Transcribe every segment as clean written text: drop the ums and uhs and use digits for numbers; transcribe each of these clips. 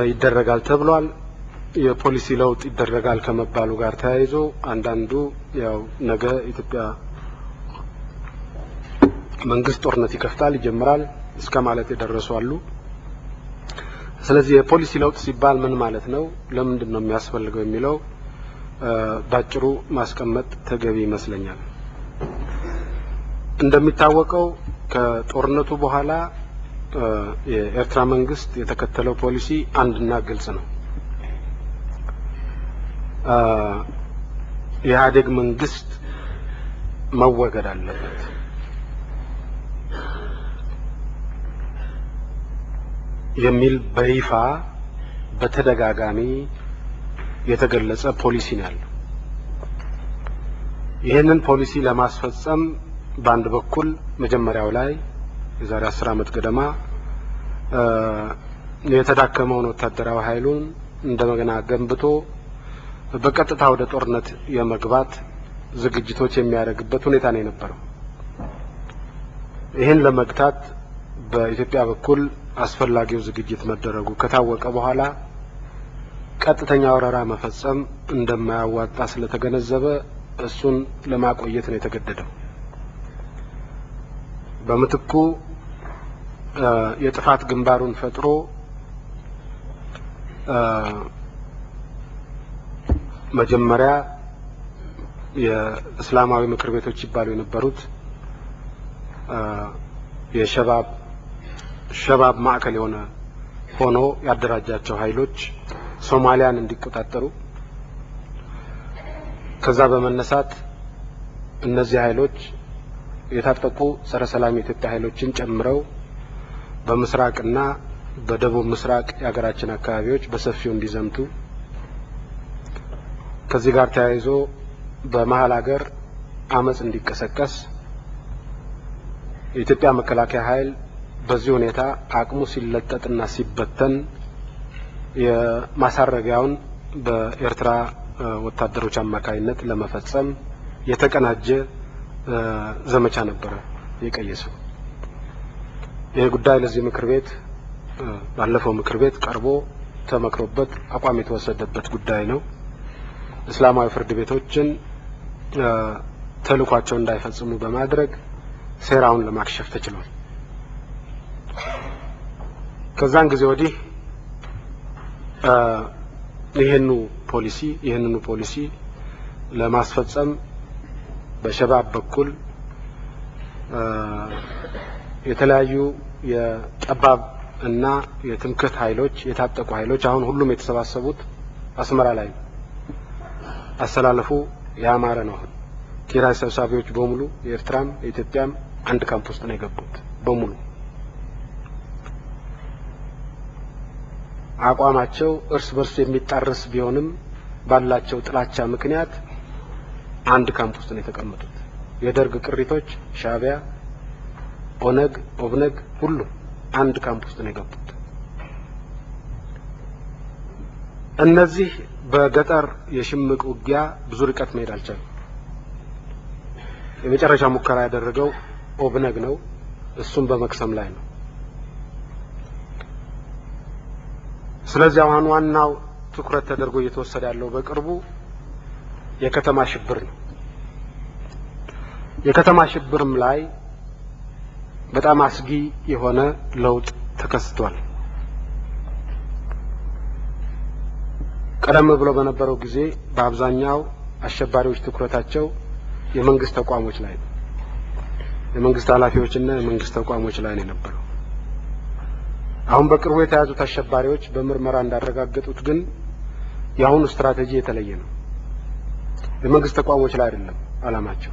ይደረጋል ተብሏል። የፖሊሲ ለውጥ ይደረጋል ከመባሉ ጋር ተያይዞ አንዳንዱ ያው ነገ ኢትዮጵያ መንግስት ጦርነት ይከፍታል ይጀምራል እስከ ማለት የደረሱ አሉ። ስለዚህ የፖሊሲ ለውጥ ሲባል ምን ማለት ነው? ለምንድን ነው የሚያስፈልገው? የሚለው ባጭሩ ማስቀመጥ ተገቢ ይመስለኛል። እንደሚታወቀው ከጦርነቱ በኋላ የኤርትራ መንግስት የተከተለው ፖሊሲ አንድና ግልጽ ነው። የኢህአዴግ መንግስት መወገድ አለበት። የሚል በይፋ በተደጋጋሚ የተገለጸ ፖሊሲ ነው ያለው። ይህንን ፖሊሲ ለማስፈጸም በአንድ በኩል መጀመሪያው ላይ የዛሬ 10 ዓመት ገደማ የተዳከመውን ወታደራዊ ኃይሉን እንደገና ገንብቶ በቀጥታ ወደ ጦርነት የመግባት ዝግጅቶች የሚያደርግበት ሁኔታ ነው የነበረው። ይህን ለመግታት በኢትዮጵያ በኩል አስፈላጊው ዝግጅት መደረጉ ከታወቀ በኋላ ቀጥተኛ ወረራ መፈጸም እንደማያዋጣ ስለተገነዘበ እሱን ለማቆየት ነው የተገደደው። በምትኩ የጥፋት ግንባሩን ፈጥሮ መጀመሪያ የእስላማዊ ምክር ቤቶች ይባሉ የነበሩት የሸባብ ሸባብ ማዕከል የሆነ ሆኖ ያደራጃቸው ኃይሎች ሶማሊያን እንዲቆጣጠሩ፣ ከዛ በመነሳት እነዚህ ኃይሎች የታጠቁ ጸረ ሰላም የኢትዮጵያ ኃይሎችን ጨምረው በምስራቅና በደቡብ ምስራቅ የሀገራችን አካባቢዎች በሰፊው እንዲዘምቱ፣ ከዚህ ጋር ተያይዞ በመሀል ሀገር አመጽ እንዲቀሰቀስ፣ የኢትዮጵያ መከላከያ ኃይል በዚህ ሁኔታ አቅሙ ሲለጠጥና ሲበተን የማሳረጊያውን በኤርትራ ወታደሮች አማካይነት ለመፈጸም የተቀናጀ ዘመቻ ነበረ የቀየሰው። ይህ ጉዳይ ለዚህ ምክር ቤት ባለፈው ምክር ቤት ቀርቦ ተመክሮበት አቋም የተወሰደበት ጉዳይ ነው። እስላማዊ ፍርድ ቤቶችን ተልኳቸው እንዳይፈጽሙ በማድረግ ሴራውን ለማክሸፍ ተችሏል። ከዛን ጊዜ ወዲህ ይህንኑ ፖሊሲ ለማስፈጸም በሸባብ በኩል የተለያዩ የጠባብ እና የትምክህት ኃይሎች፣ የታጠቁ ኃይሎች አሁን ሁሉም የተሰባሰቡት አስመራ ላይ ነው። አሰላለፉ ያማረ ነው። አሁን ኪራይ ሰብሳቢዎች በሙሉ የኤርትራም የኢትዮጵያም አንድ ካምፕ ውስጥ ነው የገቡት። በሙሉ አቋማቸው እርስ በርስ የሚጣረስ ቢሆንም ባላቸው ጥላቻ ምክንያት አንድ ካምፕ ውስጥ ነው የተቀመጡት። የደርግ ቅሪቶች ሻዕቢያ፣ ኦነግ፣ ኦብነግ ሁሉ አንድ ካምፕ ውስጥ ነው የገቡት። እነዚህ በገጠር የሽምቅ ውጊያ ብዙ ርቀት መሄድ አልቻሉም። የመጨረሻ ሙከራ ያደረገው ኦብነግ ነው። እሱም በመክሰም ላይ ነው። ስለዚህ አሁን ዋናው ትኩረት ተደርጎ እየተወሰደ ያለው በቅርቡ የከተማ ሽብር ነው። የከተማ ሽብርም ላይ በጣም አስጊ የሆነ ለውጥ ተከስቷል። ቀደም ብሎ በነበረው ጊዜ በአብዛኛው አሸባሪዎች ትኩረታቸው የመንግስት ተቋሞች ላይ ነው። የመንግስት ኃላፊዎችና የመንግስት ተቋሞች ላይ ነው የነበረው። አሁን በቅርቡ የተያዙት አሸባሪዎች በምርመራ እንዳረጋገጡት ግን የአሁኑ ስትራቴጂ የተለየ ነው። የመንግስት ተቋሞች ላይ አይደለም አላማቸው፣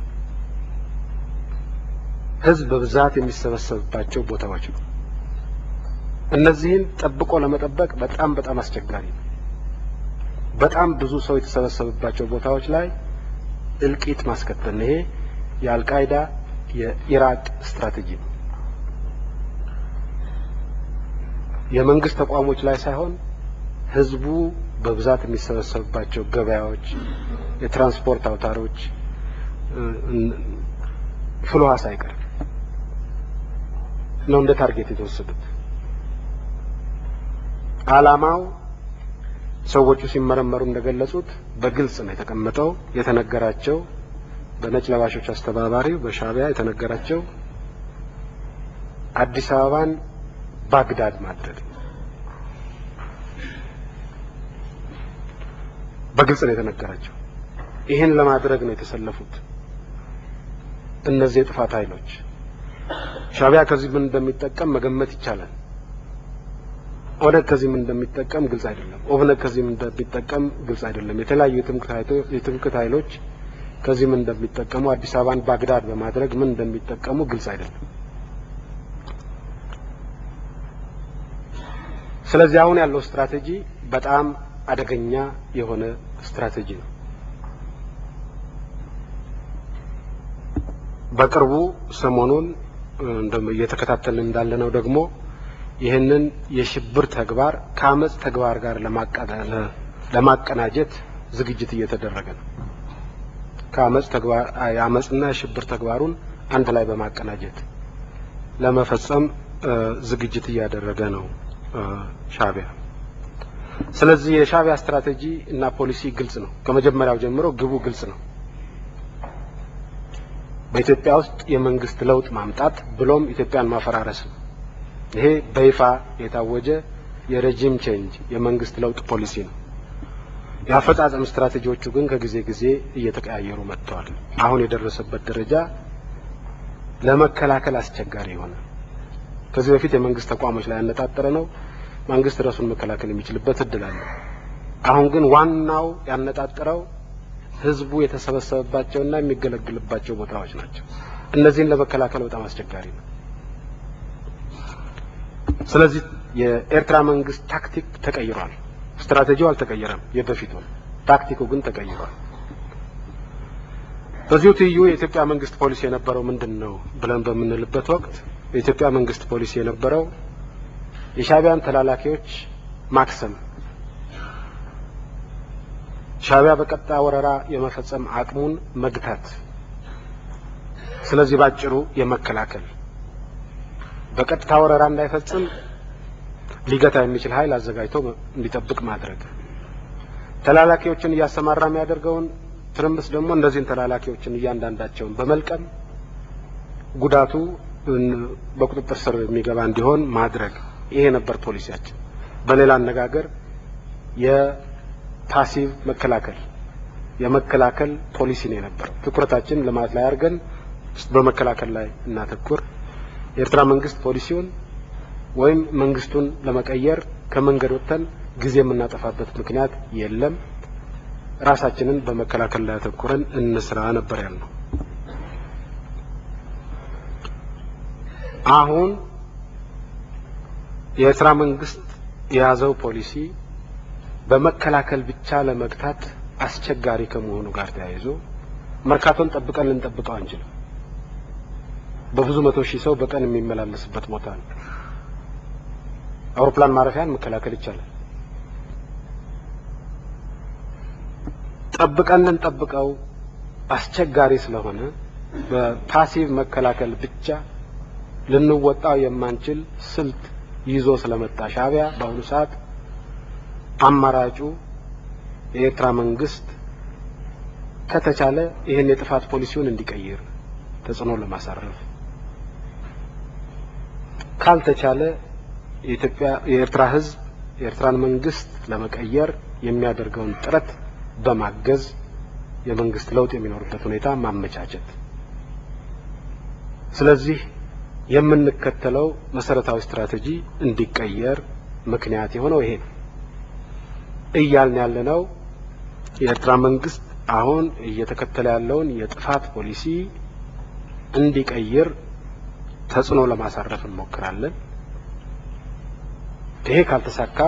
ህዝብ በብዛት የሚሰበሰብባቸው ቦታዎች ነው። እነዚህን ጠብቆ ለመጠበቅ በጣም በጣም አስቸጋሪ ነው። በጣም ብዙ ሰው የተሰበሰበባቸው ቦታዎች ላይ እልቂት ማስከተል ነው። ይሄ የአልቃይዳ የኢራቅ ስትራቴጂ ነው። የመንግስት ተቋሞች ላይ ሳይሆን ህዝቡ በብዛት የሚሰበሰብባቸው ገበያዎች፣ የትራንስፖርት አውታሮች፣ ፍልውሃ ሳይቀር ነው እንደ target የተወሰዱት። ዓላማው ሰዎቹ ሲመረመሩ እንደገለጹት በግልጽ ነው የተቀመጠው። የተነገራቸው በነጭ ለባሾች አስተባባሪው በሻዕቢያ የተነገራቸው አዲስ አበባን ባግዳድ ማድረግ በግልጽ ነው የተነገራቸው። ይህን ለማድረግ ነው የተሰለፉት እነዚህ የጥፋት ኃይሎች። ሻዕቢያ ከዚህ ምን እንደሚጠቀም መገመት ይቻላል። ኦነግ ከዚህ ምን እንደሚጠቀም ግልጽ አይደለም። ኦብነግ ከዚህ ምን እንደሚጠቀም ግልጽ አይደለም። የተለያዩ የትምክህት ኃይሎች ከዚህ ምን እንደሚጠቀሙ፣ አዲስ አበባን ባግዳድ በማድረግ ምን እንደሚጠቀሙ ግልጽ አይደለም። ስለዚህ አሁን ያለው ስትራቴጂ በጣም አደገኛ የሆነ ስትራቴጂ ነው። በቅርቡ ሰሞኑን እየተከታተልን እንዳለነው ደግሞ ይህንን የሽብር ተግባር ከአመፅ ተግባር ጋር ለማቀናጀት ዝግጅት እየተደረገ ነው። ከአመፅ ተግባር የአመፅና የሽብር ተግባሩን አንድ ላይ በማቀናጀት ለመፈጸም ዝግጅት እያደረገ ነው ሻዕቢያ። ስለዚህ የሻዕቢያ ስትራቴጂ እና ፖሊሲ ግልጽ ነው። ከመጀመሪያው ጀምሮ ግቡ ግልጽ ነው። በኢትዮጵያ ውስጥ የመንግስት ለውጥ ማምጣት ብሎም ኢትዮጵያን ማፈራረስ ነው። ይሄ በይፋ የታወጀ የ regime change የመንግስት ለውጥ ፖሊሲ ነው። የአፈጻጸም ስትራቴጂዎቹ ግን ከጊዜ ጊዜ እየተቀያየሩ መጥተዋል። አሁን የደረሰበት ደረጃ ለመከላከል አስቸጋሪ የሆነ፣ ከዚህ በፊት የመንግስት ተቋሞች ላይ ያነጣጠረ ነው። መንግስት ራሱን መከላከል የሚችልበት እድል አለ። አሁን ግን ዋናው ያነጣጠረው ህዝቡ የተሰበሰበባቸውና የሚገለግልባቸው ቦታዎች ናቸው። እነዚህን ለመከላከል በጣም አስቸጋሪ ነው። ስለዚህ የኤርትራ መንግስት ታክቲክ ተቀይሯል። ስትራቴጂው አልተቀየረም፣ የበፊቱ ታክቲኩ ግን ተቀይሯል። በዚሁ ትይዩ የኢትዮጵያ መንግስት ፖሊሲ የነበረው ምንድን ነው ብለን በምንልበት ወቅት፣ የኢትዮጵያ መንግስት ፖሊሲ የነበረው የሻዕቢያን ተላላኪዎች ማክሰም፣ ሻዕቢያ በቀጥታ ወረራ የመፈጸም አቅሙን መግታት፣ ስለዚህ ባጭሩ የመከላከል፣ በቀጥታ ወረራ እንዳይፈጽም ሊገታ የሚችል ኃይል አዘጋጅቶ እንዲጠብቅ ማድረግ፣ ተላላኪዎችን እያሰማራ የሚያደርገውን ትርምስ ደግሞ እነዚህን ተላላኪዎችን እያንዳንዳቸውን በመልቀም ጉዳቱ በቁጥጥር ስር የሚገባ እንዲሆን ማድረግ፣ ይሄ ነበር ፖሊሲያችን። በሌላ አነጋገር የ passive መከላከል፣ የመከላከል ፖሊሲ ነው የነበረው። ትኩረታችን ልማት ላይ አድርገን በመከላከል ላይ እናተኩር። የኤርትራ መንግስት ፖሊሲውን ወይም መንግስቱን ለመቀየር ከመንገድ ወጥተን ጊዜ የምናጠፋበት ምክንያት የለም። ራሳችንን በመከላከል ላይ አተኩረን እንስራ ነበር ያልነው። አሁን የኤርትራ መንግስት የያዘው ፖሊሲ በመከላከል ብቻ ለመግታት አስቸጋሪ ከመሆኑ ጋር ተያይዞ፣ መርካቶን ጠብቀን ልንጠብቀው አንችልም። በብዙ መቶ ሺህ ሰው በቀን የሚመላለስበት ቦታ ነው። አውሮፕላን ማረፊያን መከላከል ይቻላል። ጠብቀን ልንጠብቀው አስቸጋሪ ስለሆነ፣ በ passive መከላከል ብቻ ልንወጣው የማንችል ስልት ይዞ ስለመጣ ሻዕቢያ፣ በአሁኑ ሰዓት አማራጩ የኤርትራ መንግስት ከተቻለ ይህን የጥፋት ፖሊሲውን እንዲቀይር ተጽዕኖ ለማሳረፍ፣ ካልተቻለ የኢትዮጵያ የኤርትራ ህዝብ የኤርትራን መንግስት ለመቀየር የሚያደርገውን ጥረት በማገዝ የመንግስት ለውጥ የሚኖርበት ሁኔታ ማመቻቸት። ስለዚህ የምንከተለው መሰረታዊ ስትራቴጂ እንዲቀየር ምክንያት የሆነው ይሄ ነው። እያልን ያለነው የኤርትራ መንግስት አሁን እየተከተለ ያለውን የጥፋት ፖሊሲ እንዲቀይር ተጽዕኖ ለማሳረፍ እንሞክራለን። ይሄ ካልተሳካ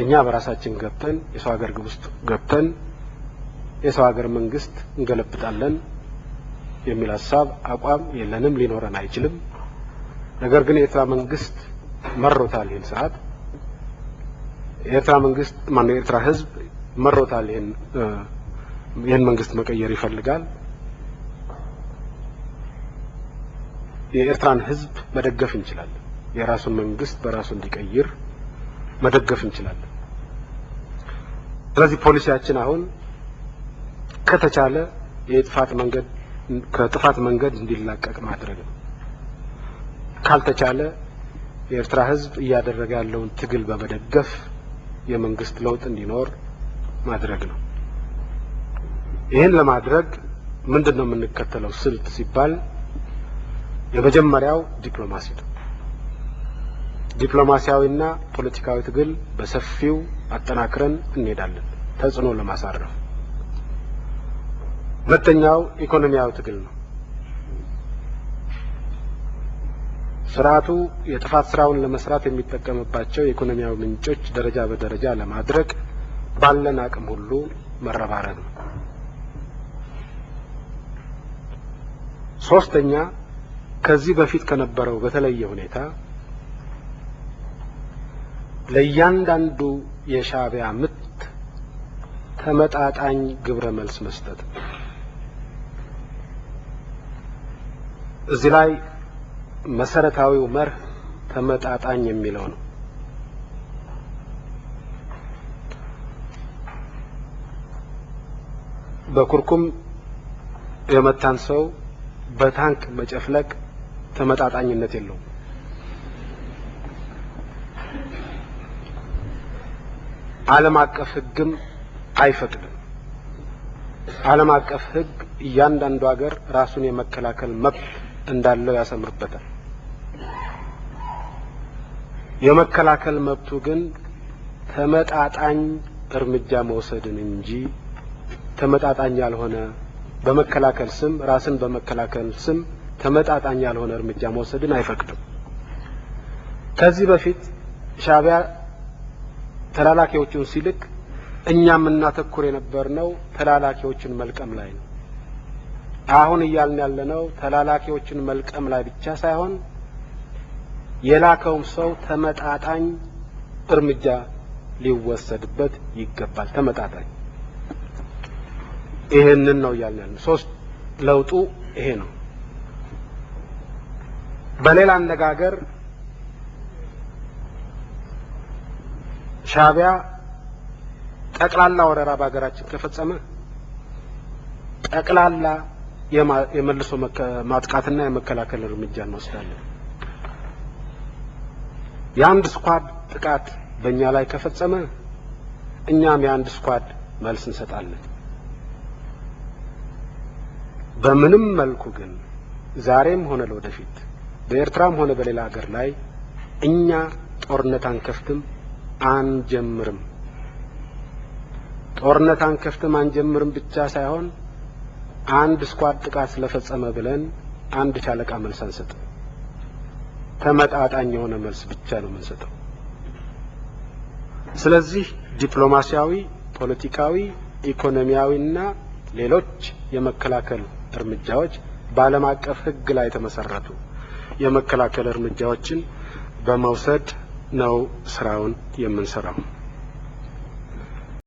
እኛ በራሳችን ገብተን የሰው ሀገር ውስጥ ገብተን የሰው ሀገር መንግስት እንገለብጣለን የሚል ሀሳብ አቋም የለንም፣ ሊኖረን አይችልም። ነገር ግን የኤርትራ መንግስት መሮታል ይህን ስርዓት። የኤርትራ መንግስት፣ ማነው፣ የኤርትራ ህዝብ መሮታል። ይህን መንግስት መቀየር ይፈልጋል። የኤርትራን ህዝብ መደገፍ እንችላለን። የራሱን መንግስት በራሱ እንዲቀይር መደገፍ እንችላለን። ስለዚህ ፖሊሲያችን አሁን ከተቻለ የጥፋት መንገድ ከጥፋት መንገድ እንዲላቀቅ ማድረግ ነው። ካልተቻለ የኤርትራ ሕዝብ እያደረገ ያለውን ትግል በመደገፍ የመንግስት ለውጥ እንዲኖር ማድረግ ነው። ይህን ለማድረግ ምንድን ነው የምንከተለው ስልት ሲባል የመጀመሪያው ዲፕሎማሲ ነው። ዲፕሎማሲያዊና ፖለቲካዊ ትግል በሰፊው አጠናክረን እንሄዳለን፣ ተጽዕኖ ለማሳረፍ። ሁለተኛው ኢኮኖሚያዊ ትግል ነው። ስርዓቱ የጥፋት ስራውን ለመስራት የሚጠቀምባቸው የኢኮኖሚያዊ ምንጮች ደረጃ በደረጃ ለማድረግ ባለን አቅም ሁሉ መረባረብ ነው። ሶስተኛ፣ ከዚህ በፊት ከነበረው በተለየ ሁኔታ ለእያንዳንዱ የሻዕቢያ ምት ተመጣጣኝ ግብረ መልስ መስጠት ነው። እዚህ ላይ መሰረታዊው መርህ ተመጣጣኝ የሚለው ነው። በኩርኩም የመታን ሰው በታንክ መጨፍለቅ ተመጣጣኝነት የለውም። ዓለም አቀፍ ሕግም አይፈቅድም። ዓለም አቀፍ ሕግ እያንዳንዱ ሀገር ራሱን የመከላከል መብት እንዳለው ያሰምርበታል። የመከላከል መብቱ ግን ተመጣጣኝ እርምጃ መውሰድን እንጂ ተመጣጣኝ ያልሆነ በመከላከል ስም ራስን በመከላከል ስም ተመጣጣኝ ያልሆነ እርምጃ መውሰድን አይፈቅድም። ከዚህ በፊት ሻዕቢያ ተላላኪዎቹን ሲልክ እኛ የምናተኩር የነበርነው ተላላኪዎችን መልቀም ላይ ነው። አሁን እያልን ያለነው ተላላኪዎችን መልቀም ላይ ብቻ ሳይሆን የላከውም ሰው ተመጣጣኝ እርምጃ ሊወሰድበት ይገባል። ተመጣጣኝ ይሄንን ነው እያልን ያለነው። ሶስት ለውጡ ይሄ ነው። በሌላ አነጋገር ሻዕቢያ ጠቅላላ ወረራ በሀገራችን ከፈጸመ ጠቅላላ የመልሶ ማጥቃትና የመከላከል እርምጃ እንወስዳለን። የአንድ ስኳድ ጥቃት በእኛ ላይ ከፈጸመ እኛም የአንድ ስኳድ መልስ እንሰጣለን። በምንም መልኩ ግን ዛሬም ሆነ ለወደፊት በኤርትራም ሆነ በሌላ ሀገር ላይ እኛ ጦርነት አንከፍትም፣ አንጀምርም። ጦርነት አንከፍትም አንጀምርም ብቻ ሳይሆን አንድ ስኳድ ጥቃት ስለፈጸመ ብለን አንድ ሻለቃ መልስ አንሰጥም። ተመጣጣኝ የሆነ መልስ ብቻ ነው የምንሰጠው። ስለዚህ ዲፕሎማሲያዊ፣ ፖለቲካዊ፣ ኢኮኖሚያዊና ሌሎች የመከላከል እርምጃዎች በዓለም አቀፍ ሕግ ላይ የተመሰረቱ የመከላከል እርምጃዎችን በመውሰድ ነው ስራውን የምንሰራው።